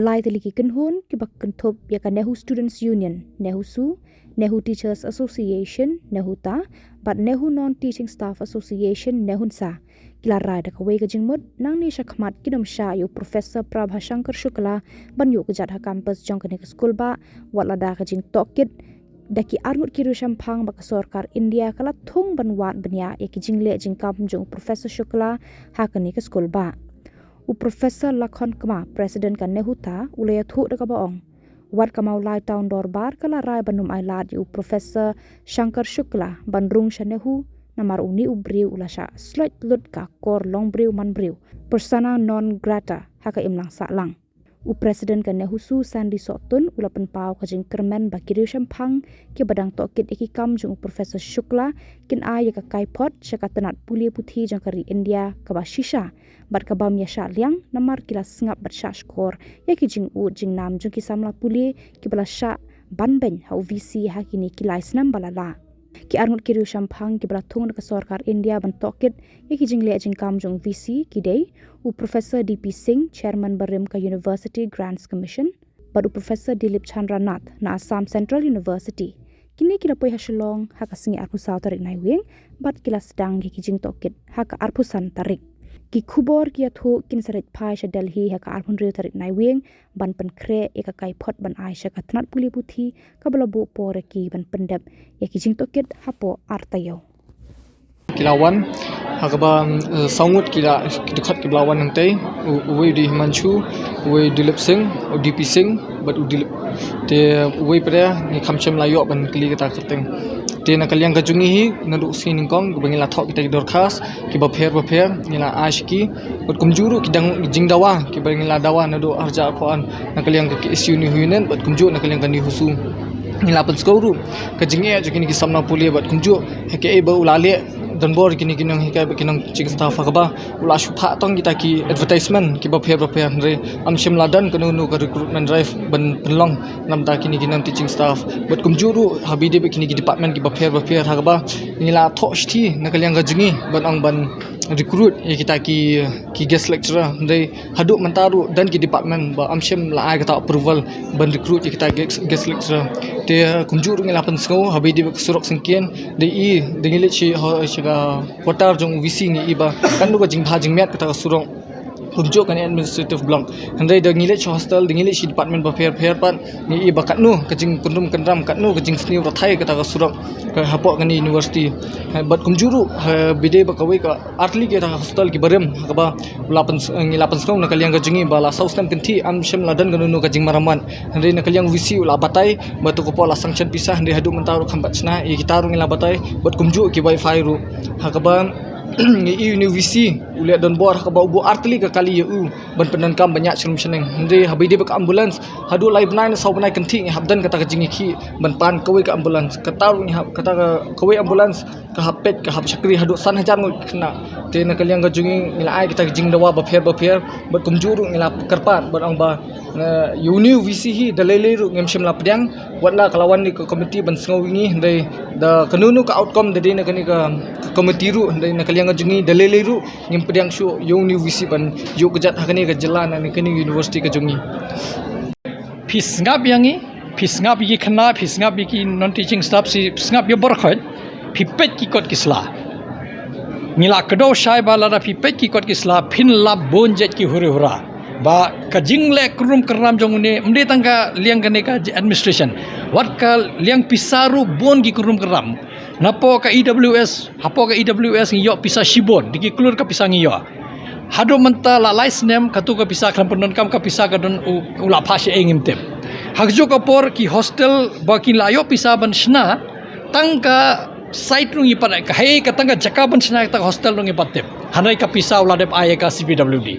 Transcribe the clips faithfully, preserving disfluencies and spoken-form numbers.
Lai tylli ki kynhun kiba kynthup ïa ka NEHU Students Union, NEHUSU, NEHU Teachers Association, NEHUTA, bad NEHU Non-Teaching Staff Association, NEHUNSA, ki la rai da kawei ka jingmut, nangne shakhmat kin ym shah ïa u Professor Prabha Shankar Shukla ban ïuh kjat ha campus jong kane ka skulbah, wat lada ka jingtohkit da ki arngut ki riewshemphang ba ka sorkar India ka la thung ban wad bniah ïa ki jingleh jingkam jong u Professor Shukla ha kane ka skulbah. U Professor Lakhon Kma, President ka NEHUTA, u la ïathuh da kaba ong, wat ka Mawlai Town Dorbar ka la rai ban ym ailad ïa u Professor Shankar Shukla ban rung sha NEHU, namar une u briew u la shah sloit lut ka kor long briew man briew, persona non grata, ha ka imlang sahlang. U President ka NEHUSU, Sandy Sohtun, u la pynpaw ka jingkyrmen ba ki riewshemphang kiba dang tohkit ïa ki kam jong u Professor Shukla kin ai ïa ka kaiphod sha ka tnat pule puthi jong ka ri India kaba shisha bad ka bym ïa shah liang, namar ki la sngap bad shah shkor ïa ki jingud jingnam jong ki samla pule kiba la shah ban beiñ ha u VC ha kine ki lai snem ba la lah. Ki arngut ki riewshemphang kiba la thung da ka sorkar India ban tohkit ïa ki jingleh jingkam jong u VC ki dei u Professor D P Singh, Chairman barim ka University Grants Commission, bad u Professor Dilip Chandra Nath na Assam Central University. Kine ki la poi ha Shillong ha ka sngi arphew saw tarik Naiwieng, bad ki la sdang ïa ki jingtohkit ha ka arphew san tarik. Ki khubor ki ïathuh kin sa leit phai sha Delhi ha ka arphew hynriew tarik Naiwieng, ban pynkhreh ïa ka kaiphod ban ai sha ka tnat pule puthi kaba la buh por ïa ki ban pyndep ïa ki jingtohkit hapoh ar taïew. Ki la wan ha kaba, eh, saw ngut ki la, ki dkhot kiba la wan hangtei, u, uwei u dei Himanshu, uwei u Dilip Singh, u D P Singh, bad u Dilip. Te uwei pat ngi kham shym la ïoh ban kylli kata ka kyrteng. Te na ka liang ka jong ngi hi, naduh sngi nyngkong kaba ngi la thoh kita ki dorkhas kiba pher bapher, ngi la ai sha ki, bad kumjuh ruh ki dang jingdawa kiba ngi la dawa naduh arhajar arphew ar na ka liang ka KSU NEHU Union, bad kumjuh na ka liang ka NEHUSU. Ngi la pynsngew ruh ka jingeh jong kine ki samla pule, bad kumjuh ha kaei ba u la leh donbor kine ki nonghikai bad ki nongshim staff, ha kaba u la shu phah tang kita ki advertisement kiba pher bapher, hynrei ym shym la don kano kano ka recruitment drive ban pynlong namar kine ki non-teaching staff. Bad kumjuh ruh ha bynta bad kine ki department kiba pher bapher, ha kaba ngi la thoh shithi na ka liang ka jong ngi ban ong ban recruit ïa kita ki, ki guest lecturer, hynrei haduh mynta ruh don ki department ba ym shym la ai kata approval ban recruit ïa kita guest, guest lecturer. Te kumjuh ruh ngi la pynsngew ha bynta bad ka surok syngkien, da i, da ngi leit sha, ha, sha ka quarter jong u VC, ngi i ba katno ka jingbha jingmiat kata ka surok. Kumjuh kane administrative block. Hynrei da ngi leit sha hostel, da ngi leit sha department bapher bapher pat, ngi i ba katno ka jingkynrum kynram, katno ka jingsniew rathai kata ka surok ka hapoh kane university. Ha, bad kumjuh ruh ha bynta bad kawei ka ar tylli kita ka hostel kiba rim, ha kaba u la pyns-, ngi la pynsngew na ka liang ka jong ngi ba la saw snem kynthih ym shym la don kano kano ka jingmaramat. Hynrei na ka liang VC u la batai ba to ka por la sanction pisa, hynrei haduh mynta ruh kham pat shna. Ïa kita ruh ngi la batai, bad kumjuh ki wifi ruh. Ha kaba ngi i une u VC u leh donbor ha kaba u buh ar tylli ka kali ïa u ban pyndonkam ban ïaid sha rum sha neng. Hynrei ha bynta bad ka ambulance, haduh lai bnai ne saw bnai kynthih ngi hap don kata ka jingïakhih ban pan kawei ka ambulance. Kata ruh ngi hap, kata ka, kawei ambulance ka hap peit, ka hap shakri haduh san hajar ngut ki khynnah. Te na ka liang ka jong ngi, ngi la ai kita ki jingdawa bapher bapher, bad kumjuh ruh ngi la kyrpad ban ong ba, eh, ïa une u VC hi da lei lei ruh ngim shym la pdiang, wat la ka la wan ïa ka committee ban sngew ïa ngi, hynrei da kano kano ka outcome da dei na kane ka, ka committee ruh, hynrei na ka liang ka jong ngi da lei lei ruh ngim pdiang shuh ïa une u VC ban ïuh kjat ha kane ka jylla ne kane ka university ka jong ngi. Phi sngap ïa ngi, phi sngap ïa ki khynnah, phi sngap ïa ki non-teaching staff, phi sngap ïa baroh khoit, phi peit ki kot ki sla. Ngi la kdew shai ba lada phi peit ki kot ki sla, phin lap bun jait ki huri hura. Ba ka jingleh kynrum kynram jong une, ym dei tang ka liang kane ka administration, wat ka liang pisa ruh bun ki kynrum kynram. Napoh ka EWS, hapoh ka EWS ngi ïoh pisa shibun, da ki klur ka pisa ngi ïoh. Haduh mynta la lai snem, kato ka pisa khlem pyndonkam, ka pisa ka don u, u la phah shaei ngim tip. Ha kajuh ka por ki hostel ba kin la ïoh pisa ban shna, tang ka site ruh ngi pat, ka hei ka tang ka jaka ban shna kata ka hostel ruh ngi pat tip. Hynrei ka pisa u la dep ai ïa ka CPWD.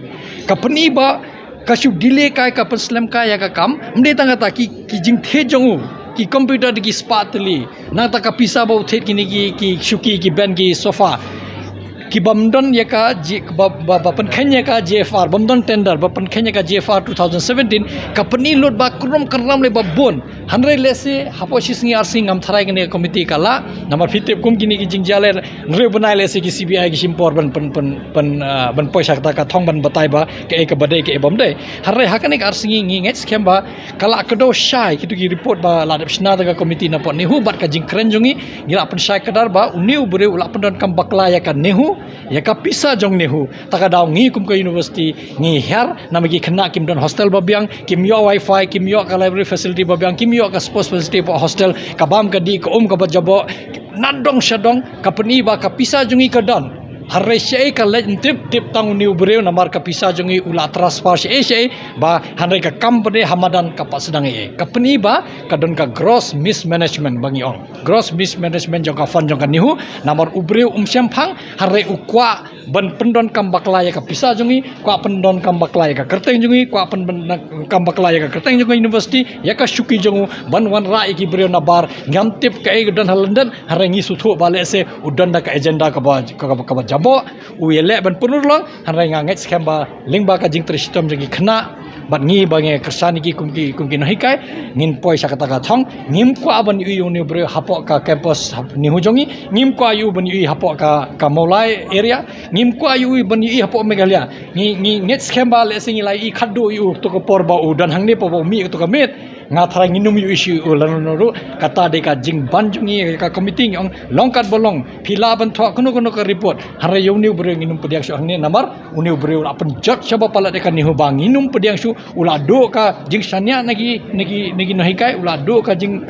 Ka pyni ba ka shu delay kai, ka pynslem kai ïa ka kam, ym dei tang kata, ki, ki jingthied jong u, ki computer da ki spah tylli, nangta ka pisa ba u thied kine ki, ki shuki, ki bench, ki sofa. ki bym don ïa ka G, ba, ba, ba pynkheiñ ïa ka G F R, bym don tender, ba pynkheiñ ïa ka G F R two thousand seventeen, ka pyni lut ba krum kram lei ba bun. Hynrei lehse hapoh shi sngi ar sngi ngam tharai kane ka committee ka lah. Namar phi tip kum kine ki jingjia lei, hynrei bnai lehse ki C B I ki shim por ban, ban, ban, ban, ah, ban poi sha kata ka thong ban batai ba kaei kaba dei kaei bym dei. Hynrei ha kane ka ar sngi ngi ngeit skhem ba ka la kdew shai kitu ki report ba la dep shna da ka committee na pdeng NEHU bad ka jingkren jong ngi, ngi la pynshai kdar ba une u briew u la pyndonkam bakla ïa ka NEHU, ïa ka pisa jong NEHU. Ta ka daw ngi kum ka university ngi hiar namar ki khynnah kim don hostel ba biang, kim ïoh wifi, kim ïoh ka library facility ba biang, kim ïoh ka sports facility ba hostel, ka bam ka dih, ka um kaba jaboh, na dong sha dong, ka pyni ba ka pisa jong ngi ka don. Hynrei shaei ka leit ym tip, tip tang une u briew namar ka pisa jong ngi u la transfer shaei shaei, ba hynrei ka kam pat ha madan ka pat sdang ei. Ka pyni ba ka don ka gross mismanagement ba ngi ong. Gross mismanagement jong ka fund jong ka NEHU, namar u briew um shemphang, hynrei u kwah ban pyndonkam bakla ïa ka pisa jong ngi, kwah pyndonkam bakla ïa ka kyrteng jong ngi, kwah pyndonkam bakla ïa ka kyrteng jong ka university, ïa ka shuki jong u, ban wanrah ïa ki briew nabar, ngam tip kaei ka don ha lyndet, hynrei ngi sngewthuh ba lehse u don da ka agenda kaba, kaba, kaba jaboh, u ïaleh ban pynurlong, hynrei nga ngeit skhem ba lyngba ka jingtrei shitom jong ki khynnah bad ngi ba ngi kyrshan ïa ki kum ki, kum ki nonghikai, ngin poi sha kata ka thong, ngim kwah ban ïohi ïa une u briew hapoh ka campus, hap-, NEHU jong ngi, ngim kwah ïohi ban ïohi hapoh ka, ka Mawlai area, ngim kwah ïohi ban ïohi hapoh Meghalaya. Ngi, ngi ngeit skhem ba lehse ngi la ïohi khatduh ïa uto ka por ba u don hangne, por ba u mih uto ka miet. Nga tharai ngin ym ïohi shuh ïa u lano lano ruh, kata dei ka jingban jong ngi ka committee ngi ong long kat ba long, phi lah ban thoh kano kano ka report, hynrei ïa une u briew ngin ym pdiang shuh hangne namar une u briew u la pynjot shaba palat ïa ka NEHU ba ngin ym pdiang shuh, u la duh ka jingshaniah na ki, na ki, na ki nonghikai, u la duh ka jing,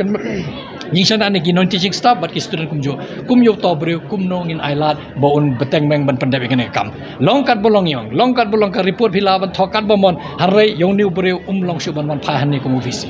jingshaniah na ki non-teaching staff bad ki student kumjuh. Kum ïa uto u briew kumno ngin ailad ba un bteng meng ban pyndep ïa kane ka kam. Long kat ba long ïa ong, long kat ba long, ka report phi lah ban thoh kat ba mon, hynrei ïa une u briew um long shuh ban wan phai hangne kum u V C.